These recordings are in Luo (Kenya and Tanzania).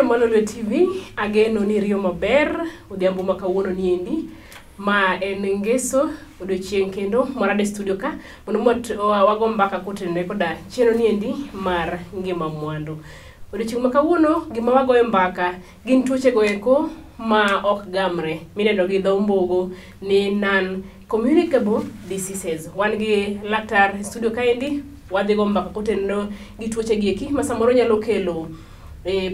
Janeno mar Lolwe TV, ageno ni iriyo maber odhiambo ma kawuono niendi. Ma en Ngeso odiochieng' kendo marade studio ka mondo wago mbaka kotenore koda chenro niendi mar ngima mwandu. Odiochieng' ma kawuono gima wagoyo mbaka gin tuoche go eko ma ok gamre mineno gi dho mbogo ni non communicable diseases. Wan gi laktar e studio kaendi wadhi go mbaka kotenore gi tuoche gi eki ma samoro nyalo kelo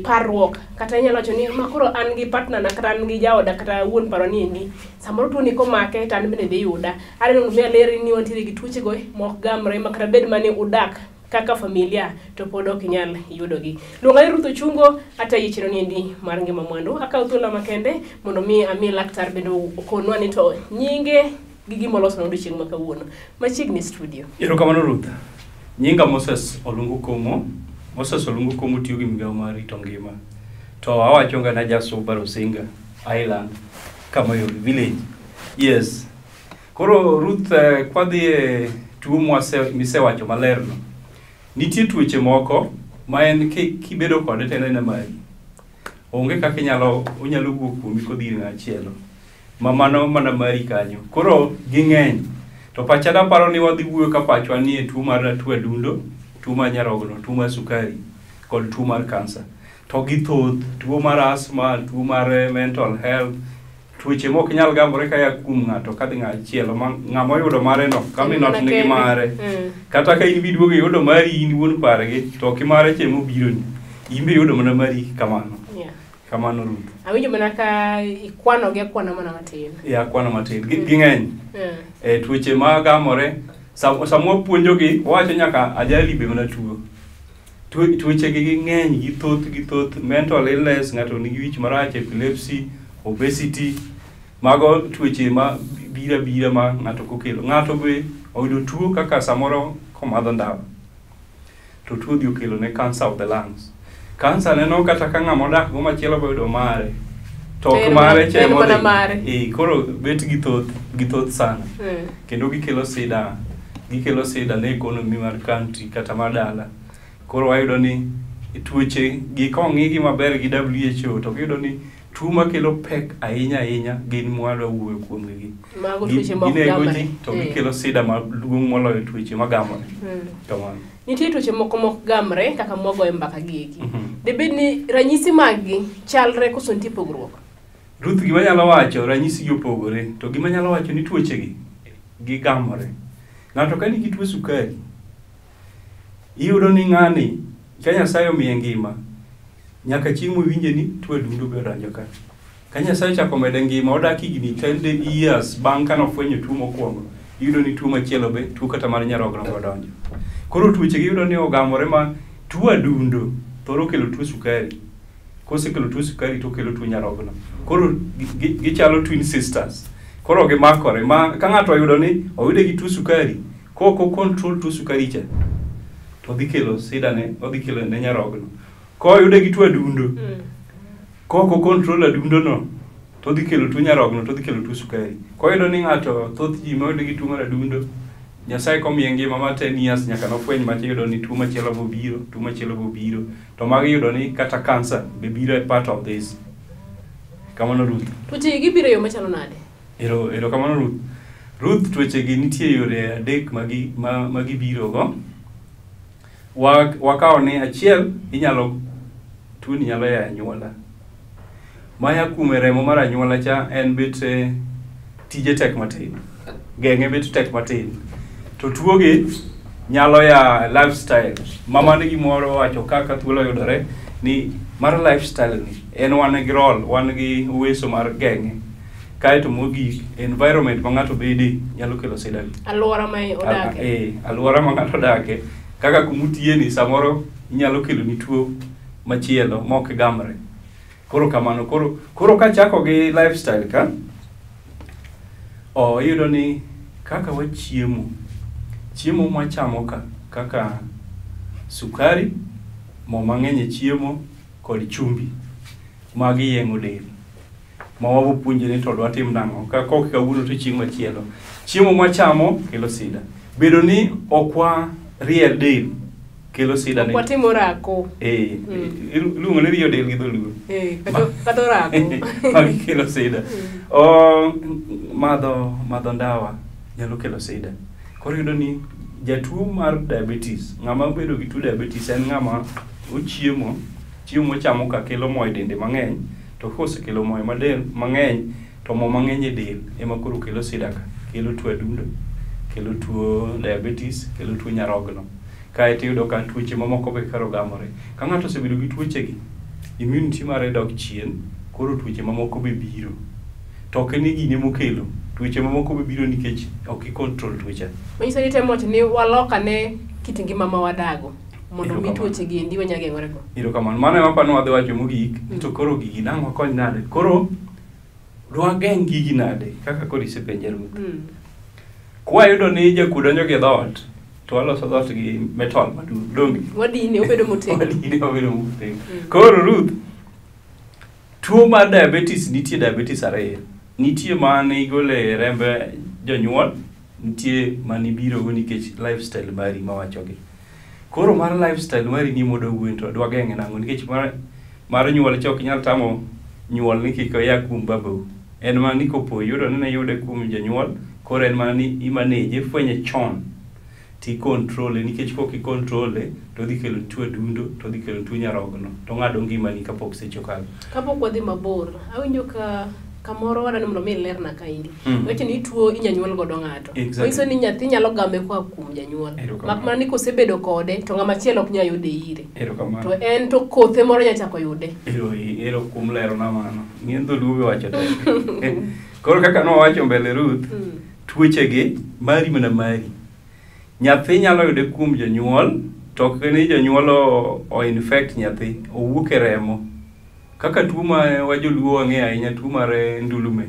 parruok kata inyalo wacho ni ma koro an gi partner na kata an gi jaoda kata wuon paro ni endi samoro tuoni komake to an bende dhi yuda. Adwaro mondo mi alerni ni wantiere gi tuoche go ma ok gamre ma kata bed mana ni udak kaka familia to pod ok inyal yudogi. Luonga ni Ruth Ochungo atayi chenro ni endi mar ngima mwandu. Akawo thuolo makende mondo mi ami laktar bende okonwa ni to nyinge gi gima oloso odiochieng' ma kawuono. Machiegni studio. Erokamano Ruth. Nyinga Moses Olungu Komo. Moses Olungu Komo tiyo gi migawo mar rito ngima. To awacho ga na Jasuba Rusinga Island, Kamayori village. Yes. Koro Ruth, kwadhi e tuo misewacho maler no. Nitie tuoche moko ma en kibedo kode to en aena mari. Onge kaka inyalo onyalo wuok kuomi kodhi ir ng'achielo. Ma mano mana mari kanyo. Koro ging'eny. To pacha naparo ni wadhi wuoyo ka pachwa ni e tuo mar tuo adundo, tuo mar nyarogno, tuo mar sukari kod tuo mar kansa. To githoth, tuo mar asthma, tuo mar mental health, tuoche mok nyal gamore kaya kuom ng'ato kadhi ng'achielo ma ng'ama oyudo mare no kama not nigi mare. Kata ka in biduogo iyudo mari in wuon pargi to ok mare cha emobironi. In be iyudo mana mari kamano. Yeah. Kamano Ruth. Awinjo mana ka ikwano gi akwana mana matin. Ya kwano matin. Ging'eny. Tuoche ma gamore sama wapuonjogi wawacho nyaka ajali be mana tuo. Tuoche gi ging'eny, githoth, mental illness, ng'ato nigi wich marach, epilepsy, obesity, mago tuoche ma bira bira ma ng'ato kokelo. Ng'ato be oyudo tuo kaka samoro komadho ndawa. To tuo dhi okelo ne cancer of the lungs. Cancer neno kata ka ng'ama odak go machielo be oyudo mare. To ok mare cha en mana emodhi. Mare. Koro bet githoth sana. Kendo gikelo sida, gikelo sida ne economy mar country kata mar dala. Koro wayudo ni tuoche gi kong'igi maber gi WHO to giyudo ni tuo makelo pek ahinya ahinya gin mwadwa wuoyo kuomgi gi. Mago tuoche ma ok Ginego gamre. ji to gikelo sida maduong' moloyo tuoche magamore. Kamano. Nitie tuoche moko mok gamre kaka mwagoyo mbaka gi eki. Dibed ni ranyisi maggi chalre koso nitie pogruok? Ruth, gima anyalo wacho, ranyisi gi opogore, to gima anyalo wacho ni tuoche gi gigamore. Ng'ato ka nigi tuo sukari, iyudo ni ng'ani ka Nyasaye omiye ngima, nyaka chieng' mowinje ni tuo adundo be odonjo ka. Ka Nyasaye ochako mede ngima, odak higni 10 years bang' ka nofwenyo tuo mokwongo, iyudo ni tuo machielo be, tuo kata mar nyarogno be odonjo. Koro tuoche gi iyudo ni ogamore ma tuo adundo thoro kelo tuo sukari. Kosekelo tuo sukari to okelo tuo nyarogno. Koro gichalo twin sisters. Koro gimakore ma ka ng'ato oyudo ni oyude gi tuo sukari, kok o control tuo sukari cha, to odhi kelo sida ne, odhi kelo ne nyarogno. Koyude gi tuo adundo, kok o control adundo no, to odhi kelo tuo nyarogno, to odhi kelo tuo sukari. Koyudo ni ng'ato, thoth ji moyude gi tuo mar adundo, Nyasaye komiye ngima mar 10 years nyaka nofweny macha iyudo ni tuo machielo bobiro, tuo machielo bobiro. To magi iyudo ni kata kansa be biro e part of this. Kamano Ruth. Tuoche gi biro e yo machalo nade? Ero kamano Ruth. Ruth, tuoche gi nitie yore adek ma gibiro go. Wakawo ni achiel, tuoni nyalo ya e anyuola. Maya kuom e remo mar anyuola cha en bet tije tek matin. Geng'e bet tek matin. To tuo gi nyalo ya lifestyle. Mama ni gimoro wacho kaka thuolo yudore ni mar lifestyle ni en wan gi role, wan gi uweso mar geng'e. Kaeto mogik, environment ma ng'ato bede nyalo kelo sida gi. Alwora ma odake. Alwora ma ng'ato odake. Kaka kumutiye ni samoro inyalo kelo ni tuo machielo ma ok gamre. Koro kamano, koro kachako gi lifestyle ka, iyudo ni kaka wachiemo, chiemo mwachamo ka, kaka sukari, mo mang'eny e chiemo kod chumbi, magi yeng'o del. Ma wabopuonjre ni to dwatim nang'o, ka kok kawuono to chieng' machielo. Chiemo mwachamo kelo sida. Bedo ni ok warie del, kelo sida ne. Watimo orako. Eh, iluongo ni riyo del gi dholuo. Eh, kata orako. Magi kelo sida. Madho ndawa nyalo kelo sida. Koro iyudo ni jatuo mar diabetes, ng'ama obedo gi tuo diabetes en ng'ama ochiemo, chiemo mochamo ka kelo mo e dende mang'eny, to kosekelo mo e del mang'eny, to mo mang'eny e del ema koro kelo sida ka. Kelo tuo adundo, kelo tuo diabetes, kelo tuo nyarogno. Kaeto iyudo ka tuoche mamoko be koro gamore. Ka ng'ato osebedo gi tuochegi, immunity mare dok chien, koro tuoche mamoko be biro. To ok ni gini emokelo, tuoche mamoko be biro nikech ok i control tuoche. Manyiso ni temo wacho ni walok ane kit ngima ma wadago mondo mi tuoche gi endi wanyal geng'ore go. Erokamano. Mano ema aparo ni wadhi wacho mogik, to koro gigi dang' wakony nade? Koro dwageng' gigi nade? Kaka koro isepenja Ruth. Kwayudo ni jakuo donjo gi dhoot, to waloso dhoot gi metal maduong', donge? Wadine obedo motegno. Wadine obedo motegno. Koro Ruth, tuo mar diabetes nitie diabetes ariyo. Nitie mane igolo e remb jonyuol, nitie mane ibirogo nikech lifestyle mari mawachogi. Koro mar lifestyle mari ni mondo wuoyi to dwageng'e nang'o? Nikech mar nyuol cha ok inyal tamo nyuol ni kik oya kuom babau. En mana ni kopo iyudo ni ne iyude kuom janyuol, koro en mana ni i manage, ifwenye chon ti control nikech kok i control to odhi kelo tuo adundo, to odhi kelo tuo nyarogno, to ong'ado ngimani kapok seche okalo. Kapok wadhi mabor, awinjo ka kamoro wadwani mondo mi ilerna kaendi. Iwacho ni tuo inya nyuol godo ng'ato. Exactly. Manyiso ni nyathi nyalo game koa kuom janyuol. Erokamano. Mak mana ni kosebedo kode to ng'ama chielo ok nyal yude ire. Erokamano. To en to kothe moro nya chako yude. Ero kuom lerona mano. Ng'eny dholuo be wacho tek. Koro kaka nwawacho mbele Ruth, tuochegi mari mana mari. Nyathi nyalo yude kuom jonyuol, to ok ni jonyuol o infect nyathi, owuok e remo. Kaka tuo ma wajoluo wang'eyo ahinya, tuo mar ndulume.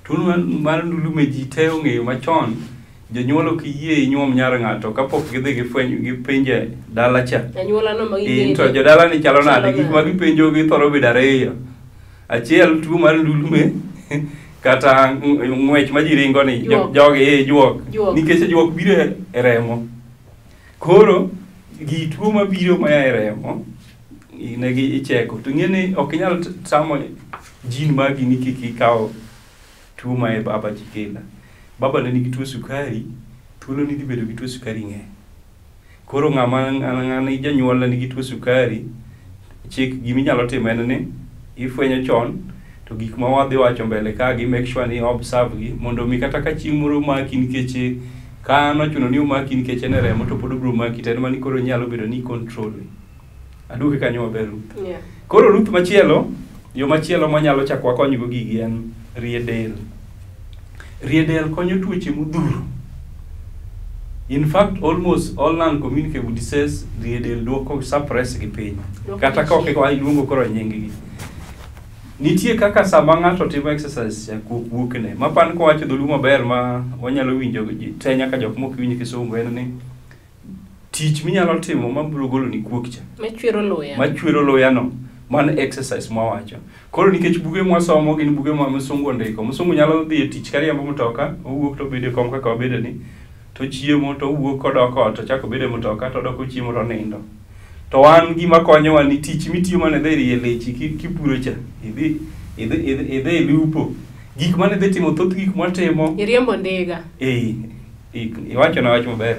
Tuo mar ndulume ji te ong'eyo machon, jonyuol ok yie inyuom nyar ng'ato kapok gidhi gifwenyo gipenje dala cha. Anyuola no ma ging'eyo. To jodala ni chalo nade? Chalo Gik ma nade? gipenjo githoro bedo ariyo. Achiel tuo mar ndulume kata ng'wech ma ji ringo ni Juok. jogi juok. Juok. Nikech juok biro e remo. Koro gi tuo mabiro maya e remo negi icheko. To ing'e ni ok inyal tamo jin magi ni kik ikaw tuo ma e baba chikela. Baba ne nigi tuo sukari, thuolo ni dhi bedo gi tuo sukari ng'eny. Koro ng'ama ng'ani janyuol ne nigi tuo sukari, chik giminyalo timo en ni ifwenyo chon to gik ma wadhi wacho mbele ka gi make sure ni observe gi mondo mi kata ka chieng' moro maki nikech ka nochuno ni omaki nikech en e remo to pod obiro maki to en mana ni koro nyalo bedo ni control. Aduoke kanyo maber Ruth. Yeah. Koro Ruth machielo, yo machielo mwanyalo chako wakonygo gigi en rie del. Rie del konyo tuoche modhuro. In fact, almost all non-communicable diseases rie del duoko suppress gi piny. Duoko Kata ka ok chien. iluongo koro nying gi. Nitie kaka sama ng'ato timo exercise cha kuok wuok ne. Mapan kowacho dholuo maber ma wanyalo winjo ji te nyaka jok mok winj kisungu en ni tich minyalo timo mabiro golo ni kuok cha Machwero luya. machwero luya no mano exercise mwawacho koro nikech buge mwasomo gin buge ma msungu ondiko msungu nyalo dhi e tich kariembo mtoka owuok to obedo e kom kaka wabedo ni to chiemo to owuok kodok ot to ochako obedo e mtoka to odok ochiemo to onindo to wan gima konyowa ni tich mitiyo mane dhi rie lechi kipuro cha idhi ilupo gik mane dhi timo thoth gik mwatimo Iriembo ndiga. Eh, iwachona wach maber.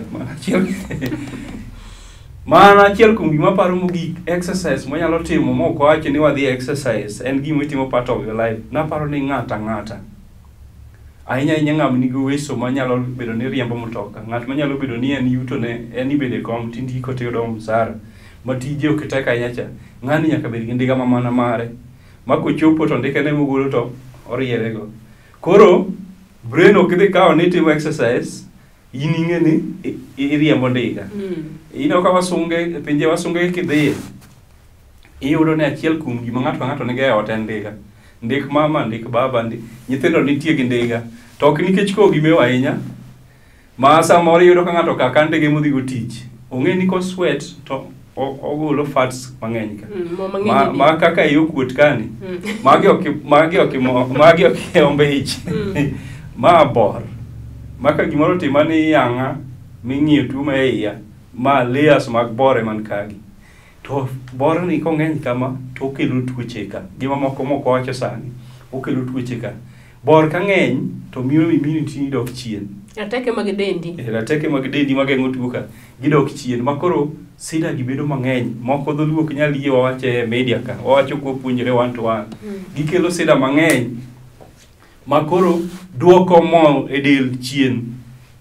Mano achiel kuom gima aparo mogik, exercise mwanyalo timo mok wawacho ni wadhi exercise, en gima itimo part of your life. Naparo ni ng'ato ang'ata, ahinya ahinya ng'ama nigi uwezo manyalo bedo ni riembo mtoka, ng'at manyalo bedo ni en yuto ne, en ibedo e kom tindiko tiyudo msara, ma tije ok tek ahinya cha, ng'ani nyaka bed gi ndiga ma mana mare, ma kochopo to ndike ne mogolo to oriere go. Koro, brain ok idhi kawo ni itimo exercise, in ing'e ni iriembo ndiga. Ineno ka wasunge, e pinje wasunge kidhiye, iyudo ni achiel kuom gima ng'ato ka ng'ato nigo e ot en ndiga. Ndik mama, ndik baba, ndik nyithindo nitie gi ndiga. To ok nikech koro gimewo ahinya, ma samoro iyudo ka ng'ato kaka ndege modhi go tich. Ong'e ni ko sweat to ogolo fats mang'eny ka. Mo mang'eny Ma, e del. ma kaka iyo kuot kani. Magi ok magi ok magi ok ombe ich. Ma bor. Ma ka gimoro otima ni iyang'a ming'iyo tuo ma e iya. Ma layers mag bor man kagi. To borni kong'eny kama to okelo tuoche ka. Gi mamoko mok wawacho sani, okelo tuoche ka. Bor ka ng'eny to miyo immunity ni dok chien. Rateke mag dendi. Rateke mag dendi mageng'o tuo ka gidok chien ma koro sida gi bedo mang'eny. Moko dholuo ok nyal yie wawache e media ka. Wawacho kwapuonjore one to one. Gikelo sida mang'eny ma koro duoko mo e del chien.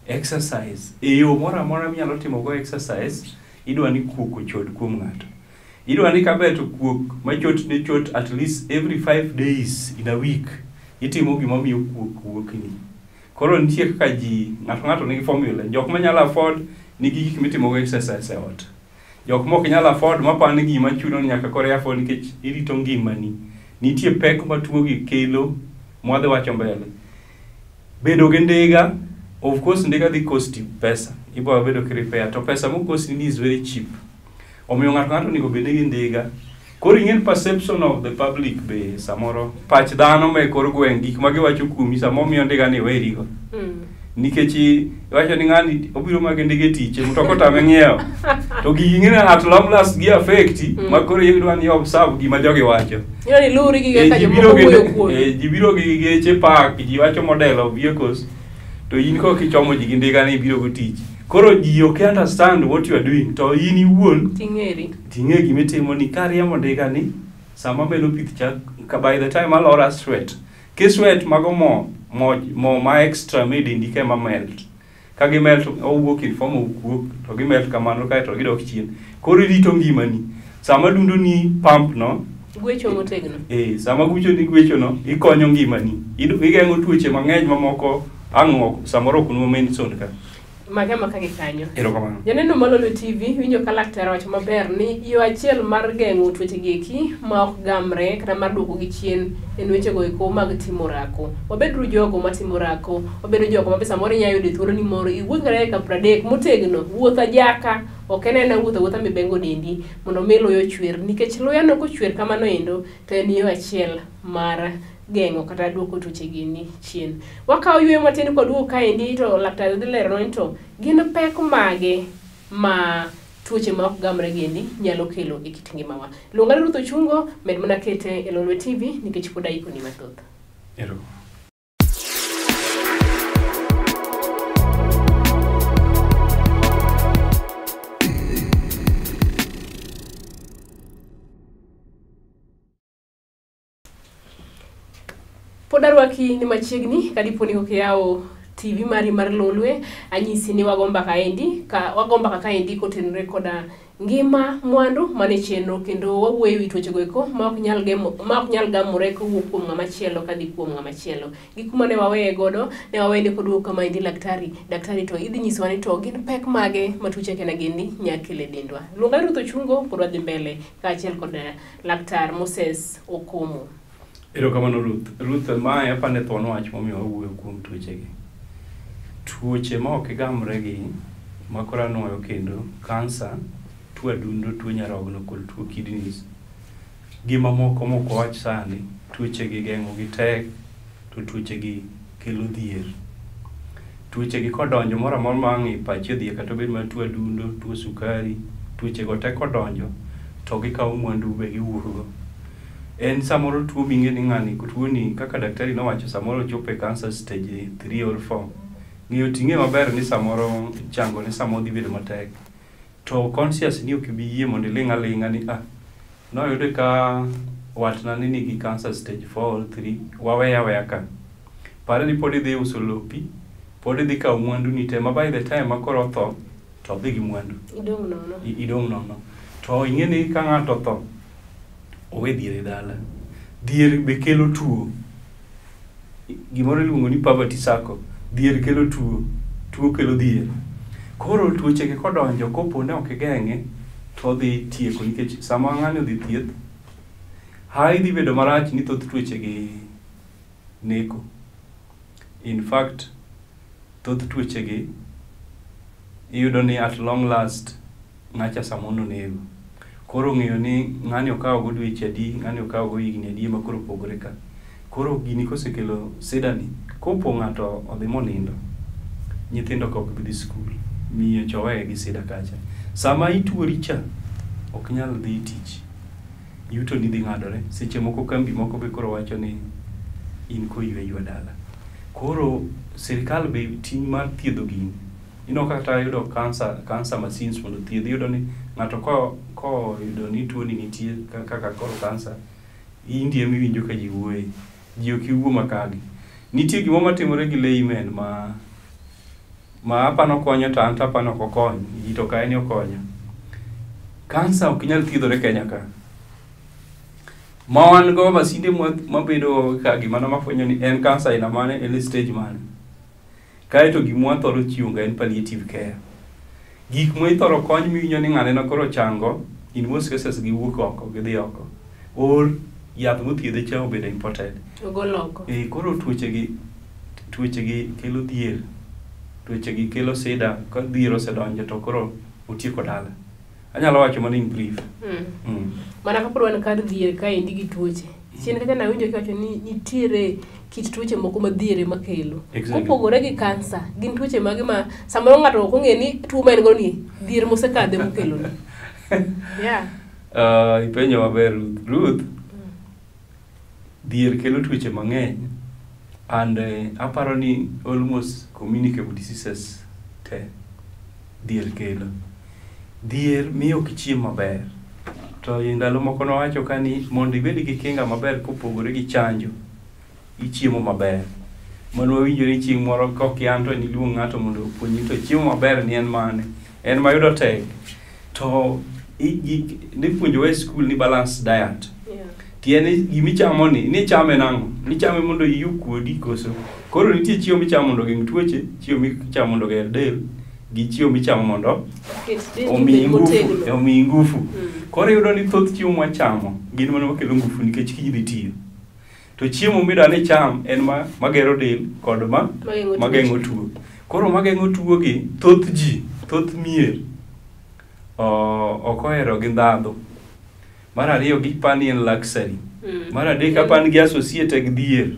Exercise. E yo moro amora minyalo timo go exercise, idwa ni kuok ochot kuom ng'ato. Idwa ni kaber to kuok machot ne chot at least every 5 days in a week. Itimo gima miyo kuok wuokni. Koro nitie kaka ji, ng'ato ng'ato nigi formula. Jok manyalo afford nigi gik mitimo go exercise e ot. Jok mok nyal afford maparo ni gima chuno ni nyaka koro i afford nikech irito ngimani. Nitie pek ma tuo gi kelo mwadhi wacho mbele. Bedo gi ndiga, of course ndiga dhi costi pesa. Ibo bedo ki repair to pesa mo costi ni is very cheap. Omiyo ng'ato ng'ato onego bed gi ndiga. Koro ing'e ni perception of the public be samoro pach dhano me kor gweng' gik ma giwacho kuomi sama omiyo ndiga ni iwerigo. Nikech iwacho ni ng'ani obiro ma gi ndiga e tich, mtoka otame ng'iewo. To gigi ing'e ni at long last gi affect ma koro idwa ni observe gima jogi wacho. Idwa ni luwri gi kaka Ji jomoko biro gi wuoyo kuomi. Ji biro gi geche park, ji wacho model of vehicles, to in kok ichomo ji gi ndiga ni ibiro go tich. Koro ji ok understand what you are doing, to in iwuon Ting'eri. ting'e gimitimo ni kariembo ndiga ni sama amelo pith cha ka by the time alora sweat ki sweat mago mo mo mo ma extra me dendi ka ema melt ka gi melt owuok in form of kuok to gi melt kamano kaeto gidok chien koro irito ngimani sama dundo ni pump no Gwecho motegno. Sama gucho ni gwecho no ikonyo ngimani igeng'o tuoche mang'eny mamoko ang' samoro ok nwa mention ka Mage maka gi kanyo. Erokamano. Janeno mar Lolwe TV winjo ka laktar owacho maber ni yo achiel mar geng'o tuoche gi eki ma ok gamre kata mar duoko gi chien en wechego eko mag timo orako. Wabeduru jogo matimo orako, wabedo jogo ma be samoro inyalo yudo e thuoloni moro iwuoth kata dakika 30 motegno, wuoth ajaka, ok en aena wuotho awuotha mibengo dendi mondo mi luya ochwer nikech luyano kochwer kamano endo to en yo achiel mar geng'o kata duoko tuoche gini chien. Wakawo yueyo matin kwaduogo kaendi to laktar dhi leronwa ni to gin pek mage ma tuoche ma ok gamre giendi nyalo kelo e kit ngimawa. Luonga ni Ruth Ochungo, med mana kete e Lolwe TV nikech pod aikoni mathoth. Ero. Pod arwaki ni machiegni kadipo ni ok iyawo TV mari mar Lolwe, anyisi ni wago mbaka endi, ka wago mbaka kaendi kotenore koda ngima mwandu mane chenro kendo wawuoyo ewi tuoche go eko ma ok nyal gemo ma ok nyal gamore kowuok kuom ng'ama chielo kadhi kuom ng'ama chielo. Gi kuma ne waweye godo, ne waweye ni koduogo kama endi laktari, daktari to idhi nyisowa ni to gin pek mage ma tuoche kena gini nya kelo e dendwa. Luonga ni Ruth Ochungo pod wadhi mbele kaachiel kod laktar Moses Okomo. Erokamano Ruth. Ruth, mae apani thuon wach momiyo wawuoyo kuom tuoche gi. Tuoche ma ok gamre gi, ma koro anuoyo kendo, kansa, tuo adundo, tuo nyarogno kod tuo kidneys, gi mamoko mok wawach sani, tuoche gi geng'o gi tek, to tuoche gi kelo dhier. Tuoche gi kodonjo moro amora ma ang' pachi odhier kata obed mana tuo adundo, tuo sukari, tuoche go te kodonjo, to gikawo mwandu be giwuok go. En samoro tuo ming'e ni ng'ani tuo ni kaka daktari nowacho samoro ochopo e cancer stage 3 or 4. Ng'eyo ting'e maber ni samoro chango ne samoro dhi bedo matek. To conscious ni ok ibi yie mondo iling' aling'a ni ah, noyude ka watna ni nigi cancer stage 4 or 3, waweye aweya ka. Pare ni pod idhi uso lopi, pod idhi kawo mwandu ni te ma by the time ma koro otho, to odhi gi mwandu. Idong' nono. Idong' nono. To ing'e ni ka ng'ato otho, owe dhier e dala. Dhier be kelo tuo. Gimoro iluongo ni poverty circle. Dhier kelo tuo, tuo kelo dhier. Koro tuoche gi kodonjo kopo ne ok igeng'e, to odhi tieko nikech sama ng'ani odhi thieth, hawi dhi bedo marach ni thoth tuoche gi neko. In fact, thoth tuoche gi iyudo ni at long last ng'acha samoro nego. Koro ng'eyo ni ng'ani okawo go dweche adi, ng'ani okawo go higni adi ema koro opogore ka. Koro gini kosekelo sida ni, kopo ng'ato odhi monindo, nyithindo ka ok bi dhi skul, miyo cha oweye gi sida kacha. Sama ituori cha, ok inyal dhi tich. Yuto ni dhi ng'adore. Seche moko kambi moko be koro wacho ni in koywe ywa dala. Koro sirikal be ting' mar thiedho gini. Ineno kata yudo cancer machines mondo othiedh, iyudo ni ng'ato koyudo ni tuo ni nitie kaka koro cancer, India ema iwinjo ka ji wuoye. Ji ok iwuo makagi. Nitie gimoro matimore gi laymen ma apano konyo to an to apano ok okony. Ji to kae ni okonyo. Kansa ok nyal thiedhore Kenya ka. Ma wan go masinde mabedo ka gimano mafwenyo ni en kansa aina mane, en e stage mane. Kaeto gima wathoro chiwo ga en palliative care. Gik ma ithoro kony miwinjo ni ng'ane no koro ochango, in most cases giwuok oko, gidhi oko. Or yath mothiedhe cha obedo imported. Ogol oko. E, koro tuoche gi kelo dhier. Tuoche gi kelo sida, ka dhier osedonjo to koro otieko dala. Anyalo wacho mana in brief. Mana kapod wan kar dhier kaendi gi tuoche. Chien kacha nawinjo kiwacho ni nitiere kit tuoche moko ma dhier ema kelo. Exactly. Kopogore gi kansa, gin tuoche mage ma samoro ng'ato ok ong'e ni tuo ma en go ni dhier mosekadhe mokelo ni. Yeah. Ipenjo maber Ruth. Ruth, dhier kelo tuoche mang'eny and aparo ni almost communicable diseases te dhier kelo. Dhier miyo ok ichiem maber. To e ndalo moko nowacho ka ni mondo ibed gi kinga maber kopogore gi chanjo, ichiemo maber. Mano wawinjo ni chieng' moro kok an to niluong ng'ato mondo opuonji to chiemo maber ni en mane. En mayudo tek. To nipuonjowa e skul ni balance diet. Tiende ni gimichamo ni, nichame nang'o? Nichame mondo iyi okuodi koso? Koro nitie chiemo michamo mondo ogeng' tuoche, chiemo michamo mondo oger del, gi chiemo michamo mondo Ket dendi omiyi obed ngufu, motegno. omiyi ngufu. Koro iyudo ni thoth chiemo mwachamo gin mana makelo ngufu nikech kiny dhi tiyo. To chiemo midwa ni icham en ma magero del kod ma Mageng'o mageng'o tuoche. tuo. Koro mageng'o tuo gi thoth ji, thoth mier ok ohero gi ndhadhu. Mar ariyo gipa ni en luxury. Mar adek apa ni gi associate gi dhier.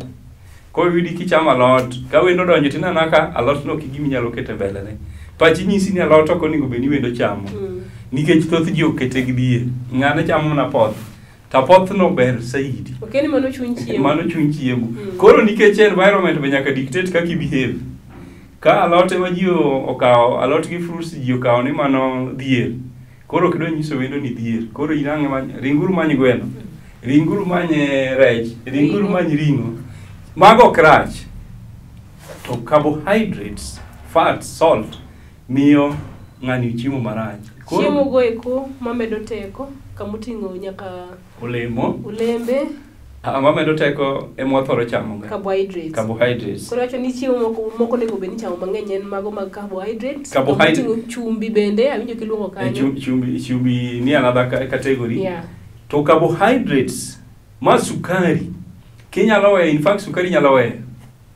Koyudi kichamo alot, ka wendo odonjo tineno ka alot no ok gima inyalo keto e mbele ne. Pachi nyisi ni alot ok onego bed ni wendo chamo. Nikech thoth ji okete gi dhier. Ng'ane chamo mana apoth. To apoth no ber saidi. Ok en mano chuny chiemo. Mano chuny chiemo. Koro Koro nikech environment be nyaka dictate kaka i behave. Ka alot ema ji okawo, alot gi fruits ji okawo ni mano dhier. Koro ok idwa nyiso wendo ni dhier. Koro in ang' many, ringuru many gweno. Ringuru many rech. Ringuru Ring'o. many ring'o. Mago ok rach. To carbohydrates, fats, salt miyo ng'ani chiemo marach. Koro Chiemo go eko mamedo teko kamoting'o nyaka olemo olembe, mamedo teko ema wathoro chamo ga. carbohydrates. Carbohydrates. Koro wacho ni chiemo moko onego bed ni ichamo mang'eny en mago mag carbohydrates. Carbohydrate. Kamoting'o chumbi bende awinjo kiluongo E, kanyo. chumbi ni another category. Yeah. To carbohydrates ma sukari kinyalo weyo, in fact sukari nyalo weyo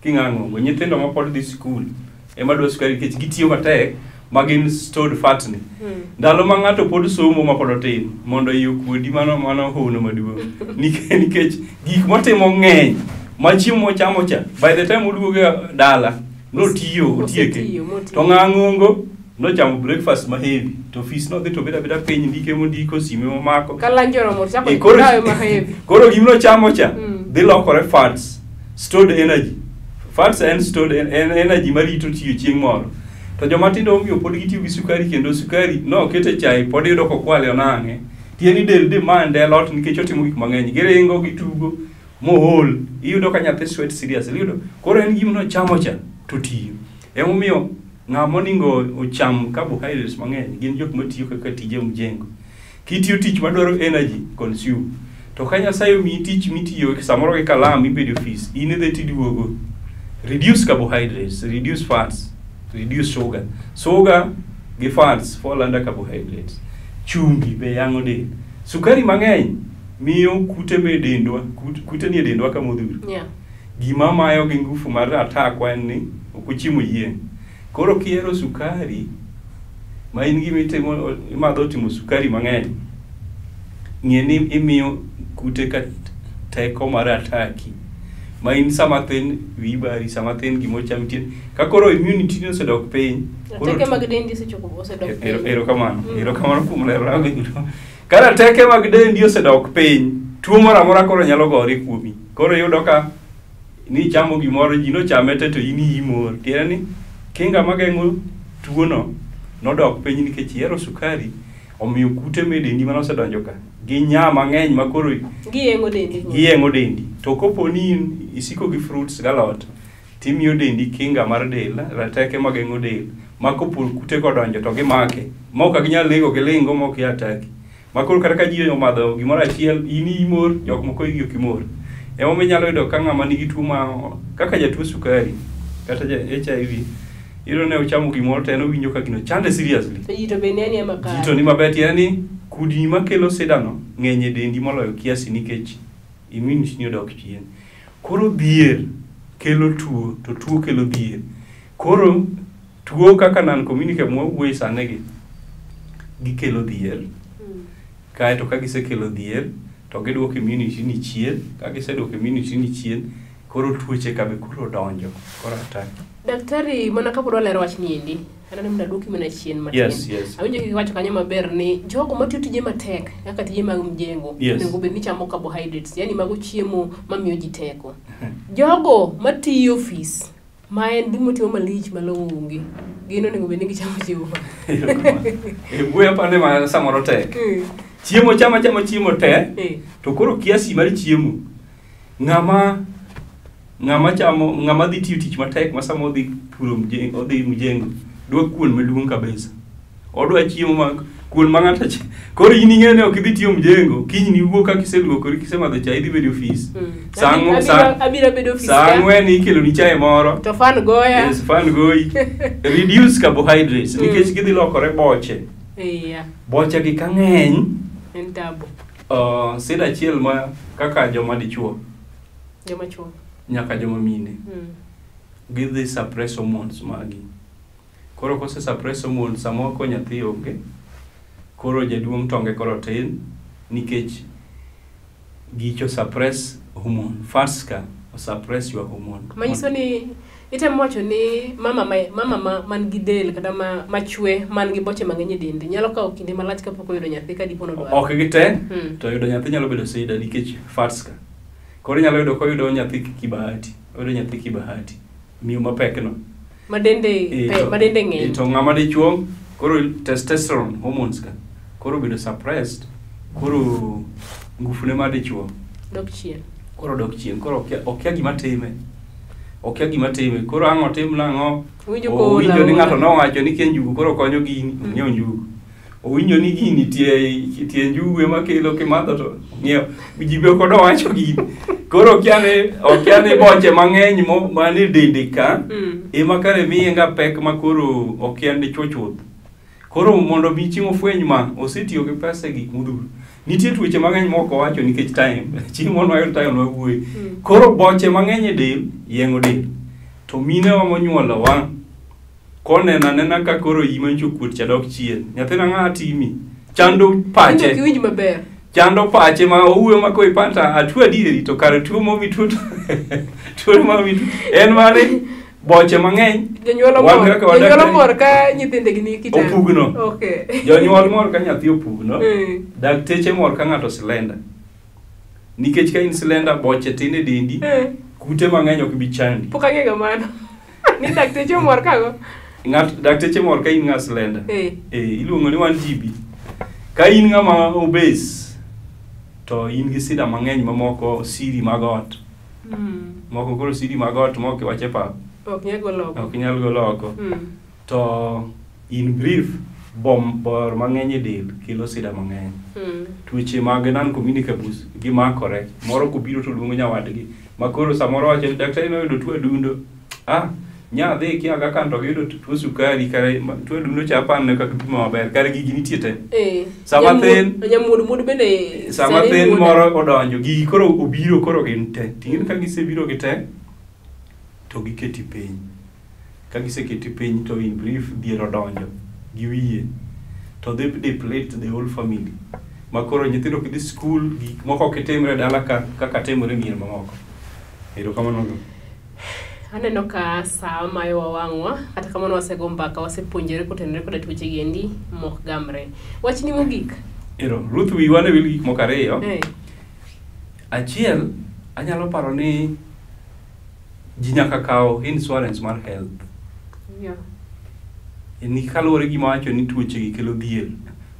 king'ang'o nyithindo ma pod dhi skul ema dwa sukari nikech gitiyo matek ma gin stored fat ni. Ndalo ma ng'ato pod somo ma pod otin mondo iye okuodi mano hono maduong' nikech gik motimo ng'eny ma chiemo mochamo cha by the time oduogo e dala notiyo otieke Osetiyo, motiyo. to ng'ang'ongo nochamo breakfast ma heavy to fees nodhi to bedo abeda piny ndike mondiko sime momako Ka lunch oromo to chako E, koro, dawe ma heavy. koro gimnochamo cha dhi lokore fats stored energy fats en stored en energy marito tiyo chieng' moro to joma tindo omiyo pod gitiyo gi sukari kendo sukari nokete chai pod iyudo kokwale onang'e tieni del demand a lot nikech otimo gik mang'eny giringo gitugo mool iyudo ka nyathi sweat seriously iyudo koro en gima nochamo cha to tiyo emomiyo ng'ama oningo ocham carbohydrates mang'eny gin jok matiyo kaka tije mjengo kitiyo tich madwaro energy consume to ka Nyasaye omiyi tich mitiyo samoro gi kalam ibedo e ofis in idhi tiduogo reduce carbohydrates reduce fats reduce sugar sugar gi fats fall under carbohydrates chumbi be yang'o del sukari mang'eny miyo kute me dendwa kute nie dendwa ka modhuro Yeah. gima mayo gi ngufu mar attack wa en ni ok ochiemo yieng' koro kihero sukari ma in gima itimo imadho timo sukari mang'eny ng'e ni imiyo kute ka teko mar ataki Ma in sama thin wiyi bari, sama thin gimoro chami tin. Ka koro immunity ni osedok piny, koro Rateke mag dendi osechopo osedok piny. Erokamano. Erokamano kuom lero gino. Ka rateke mag dendi osedok piny, tuo moro amora koro nyalo gore kuomi. Koro iyudo ka ni chamo gimoro, ji nochame te to in iyi mor. Tiende ni kinga mageng'o tuono nodok piny nikech ihero sukari, omiyo kute me dendi mane osedonjo ka ginyaa mang'eny ma koro Giyeng'o dendi. giyeng'o dendi. To kopo ni in isiko gi fruits galot, timiyo dendi kinga mar del, rateke mageng'o del, ma kopo kute kodonjo to gimake. Ma ok ginyal nego gilingo ma ok ataki. Ma koro kata ka ji omadho gimoro achiel, in imor, jok moko igi ok imor. Emomiyo inyalo yudo ka ng'ama nigi tuo ma kaka jatuo sukari kata ja HIV, iyudo ni ochamo gimoro to en owinjo ka gino chande seriously. To ji to be ne ni ema kare. Ji to ni maber tiende ni kudni makelo sidano ng'eny e dendi moloyo kiasi nikech immunity ni odok chien. Koro dhier kelo tuo to tuo kelo dhier. Koro tuo kaka non communicable mwawuoye sani gi gikelo dhier. Kaeto ka gisekelo dhier to giduoko immunity ni chien. Ka giseduoko immunity ni chien, koro tuoche ka be koro donjo, koro attack. Daktari, mana kapod walero wach ni endi, aneno ni aduoki mana chien matin. Yes. Awinjo kiwacho kanyo maber ni jogo matiyo tije matek kaka tije mag mjengo onego bed ni chamo carbohydrates, yani mago chiemo mamiyo ji teko. Jogo matiyo ofis ma en gima otimo malich malong'o onge, gin onego bed ni gichamo chiemo ma. E wuoyo apande ma samoro tek. Chiemo chama chama chiemo te, to koro kiasi mar chiemo ng'ama ng'ama chamo ng'ama dhi tiyo tich matek ma sama odhi puro mjengo, odhi mjengo dwa kuon maduong' kabisa. Odwa chiemo ma kuon ma ng'ato koro in ing'e ni ok idhi tiyo mjengo, kiny ni iwuok ka kiseluokori kisemadho chai idhi bedo e ofis. Abiro bedo ofis Saa ang'wen ikeloni chai moro. To fan goya. Yes, fan goyi. Reduce carbohydrates nikech gidhi lokore boche. Yeah. Boche gi ka ng'eny, En tabu. Sida achiel ma kaka joma dichuo Joma chuo. nyaka joma mine. Gidhi suppress hormones magi. Koro kose suppress hormones samoro ko nyathi onge, koro jaduong' tonge koro tin nikech gicho suppress hormone. Fats ka suppress your hormone. Manyiso ni itemo wacho ni mama ma, man gi del kata ma machwe man gi boche mang'eny e dende nyalo kawo kinde malach kapok oyudo nyathi ka dipo nodwaro. Ok gite, to yudo nyathi nyalo bedo sida nikech fats ka. Koro inyalo yudo koyudo nyathi kibahati, oyudo nyathi kibahati, miyo mapek no. Ma dende ma dende ng'eny. To ng'ama dichuo koro testosterone hormones ka koro bedo suppressed, koro ngufune mar dichuo dok chien. Koro dok chien, koro okia gima time. Okia gima time. Koro ang' otim nang'o? Owinjo ni ng'ato nowacho ni kia njugu koro konyo gini, ong'iewo njugu. Owinjo ni gini tie njugu ema kelo kimadho to ong'iewo. Ji be ok owacho gini. Koro okia ni boche mang'eny manie dende ka ema kare miye ga pek ma koro okia ni dichuo chuth. Koro mondo mi chieng' ofweny ma osetiyo gi pesa e gik modhuro. Nitie tuoche mang'eny ma ok owacho nikech time. Chieng' moro wayud time wawuoye. Koro boche mang'eny e del yeng'o del. To minewa monyuolowa koneno anena ka koro iyi manyocha okuot cha dok chien. Nyathina ng'a timi? Chando pache. Ok iwinj maber. Chando pache ma owuoyo ma koro ipanta atuo adieri to kare tuo momi tuo tuo momi tuo. En mane boche mang'eny. Jonyuol omor ka nyithindegi ni kitanda. Opugno. Okay. Jonyuol mor ka nyathi opugno. Dakteche mor ka ng'ato slender. Nikech ka in slender boche tin e dendi, kute mang'eny ok bi chandi. Pok ang'eyo mano. Ni dakteche mor kago? Ng'at dakteche mor ka in ng'a slender. Iluongo ni 1 GB. Ka in ng'ama obese to in gi sida mang'eny mamoko siri mag ot. Moko koro siri mag ot mok iwache pap. Ok nyal golo oko. Ok nyal golo oko. To in brief, bor mang'eny e del kelo sida mang'eny. Tuoche mag non communicables gimakore. Moro kobiro to luongo nyawadgi. Ma koro samoro wacho ni daktari noyudo tuo adundo. Ah, nyadhi kia kaka to giyudo tuo sukari kare tuo adundo cha apar ne kaka pimo maber. Kare gigi nitie te. Sama thin nyamuod bende sama thin moro odonjo gigi koro obiro koro gin te. Ting'eni ka gisebiro gi te to giketi piny. Ka giseketi piny to in brief dhier odonjo gi wiye to dhi deplete the whole family. Ma koro nyithindo ok dhi skul, gik moko ok timre dala kaka timore mier mamoko. Erokamano. Aneno ka saa mayowa wang'wa, kata kamano wasego mbaka, wasepuonjore kotenore koda tuoche gi endi mok gamre. Wachni mogik. Ero, Ruth wiwa ne wil gi gik moko ariyo. Eh. Achiel, anyalo paro ni ji nyaka kaw insurance mar health. Yeah. Ni kaluwore gi gima wacho ni tuoche gi kelo dhier.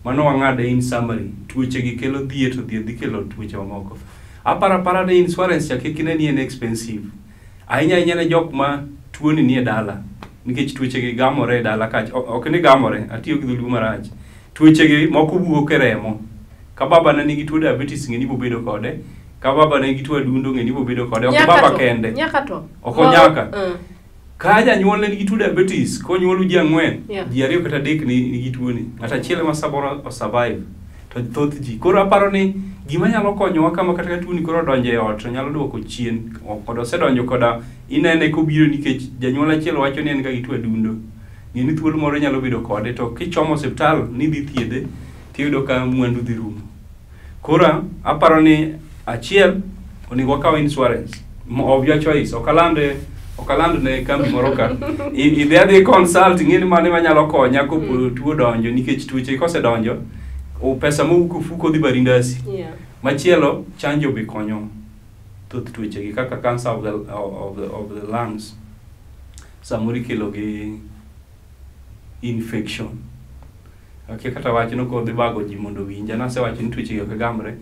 Mano wang'ade in summary. Tuoche gi kelo dhier to dhier dhi kelo tuoche mamoko. Aparo apara ni insurance cha kik ine ni en expensive. Ahinya ahinya ne jok ma tuoni nie dala. Nikech tuoche gi gamore e dala kacha. Ok ni gamore, atiyo gi dholuo marach. Tuoche gi moko wuok e remo. Ka baba ne nigi tuo diabetes ng'e ni bobedo kode. Ka baba ne nigi tuo adundo ng'e ni bobedo kode. Ok Nyaka baba to, kende. Nyaka to. Ok Ma- onyaka. Mm. Ka janyuol ne nigi tuo diabetes, konyuolu ji ang'wen, Yeah. ji ariyo kata adek ni nigi tuoni. Ng'at achiel ema samoro o survive. To thoth ji. Koro aparo ni gima nyalo konyowa kama kata ka tuoni koro odonjo e ot to nyalo duoko chien. Kod osedonjo koda inene kobiro nikech janyuol achiel wacho ni en ga gi tuo adundo. Ng'e ni thuolo moro inyalo bedo kode to kichomo osiptal ni idhi thiedhe tiyudo ka mwandu dhi rumo. Koro aparo ni achiel onego wakaw insurance of your choice. Ok aland ne kambi moro ka. Idhi adhi consult ing'e ni mane manyalo konya kopo tuo donjo nikech tuoche kosedonjo pesa mowuok e ofuko dhi barindasi. Yeah. Machielo chanjo be konyo thoth tuoche gi kaka cancer of the lungs samoro ikelo gi infection. Akia kata wachno kodhi bago ji mondo owinja. Nasewacho ni tuoche gi ok gamre.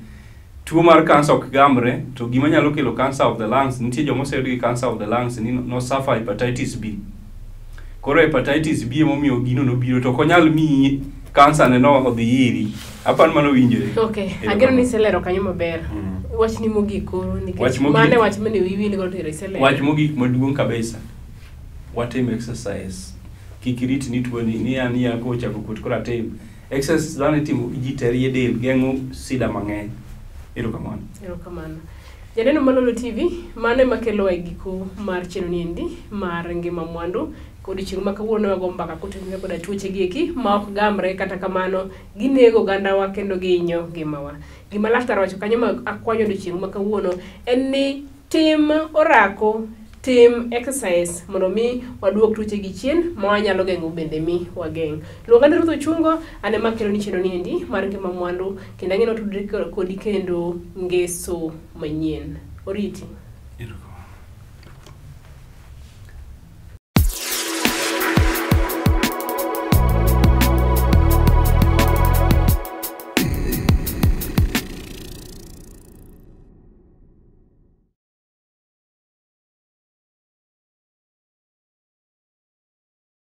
Tuo mar cancer ok gamre, to gima nyalo kelo cancer of the lungs, nitie joma oseyud gi cancer of the lungs ni no suffer hepatitis B. Koro hepatitis B emomiyo gino nobiro to ok onyal miyi cancer ne no odhi iri. Aparo ni mano winjore. Okay, Erokamano. ageno ni iselero kanyo maber. Wachni mogik koro nikech Wach mogik. mane wach mane wiyi wil go to iselero. Wach mogik maduong' kabisa. Watim exercise. Kik irit ni tuoni ni an ya kochako kuot koro atim. Exercise dhano itimo gi ji te rie del geng'o sida mang'eny. Erokamano. Erokamano. Janeno Malolo TV, mano ema kelowa e giko mar chenro ni endi mar ngima mwandu. Odiochieng' ma kawuono wago mbaka kotenore koda tuoche gi eki ma ok gamre kata kamano ginego ogandawa kendo gihinyo ngimawa. Gima laktar owacho kanyo ma akwanyo odiochieng' ma kawuono en ni tim orako, tim exercise mondo mi waduok tuoche gi chien ma wanyalo geng'o bende mi wageng'. Luonga ni Ruth Ochungo, an ema akelo ni chenro ni endi mar ngima mwandu kendo ang'e ni watudre kodi kendo ngeso manyien. Oriti.